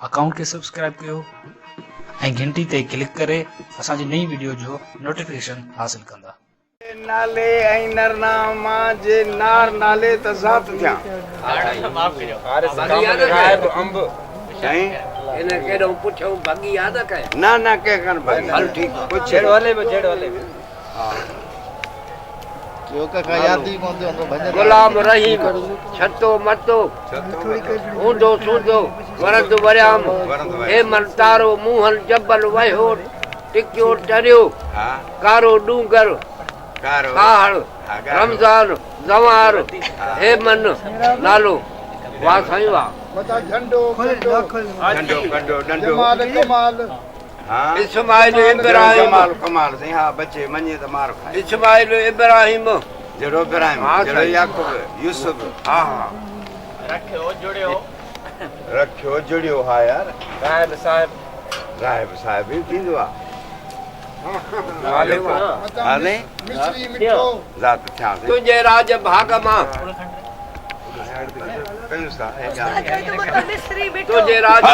Account کي subscribe ڪيو ۽ گهنٽي تي ڪلڪ ڪري اسان جي نئين وڊيو جو نوٽيفڪيشن حاصل ڪندا. نالي ۽ نرنانء مان جي نار نالي ته ذات ٿيان. نه نه ڪنهن کان ڀڳي. غلام رحيم، ڇتو متو، اونڌو سونڌو، ورند وريام، هيمن تارو، موهن جبل وهيو، ٽڪيو ٽريو، ڪارو ڏونگر، ڪاهڙ، رمضان، زنوار، هيمن، نالو، واه سائين واه. اسماعيل ابراهيم. ڪمال ڪمال سائين ها بچي مڃي ته مار کائي. اسماعيل ابراهيم. جهڙو ابراهيم جهڙو يعقوب يوسف. ها ها. رکيو جڙيو. رکيو جڙيو ها يار. راهب صاحب. راهب صاحب به ٿيندو آ. ها سائين. ذات ٿيان سائين. تنهنجي راڄ ڀاڳ مان. تنهنجي راڄ.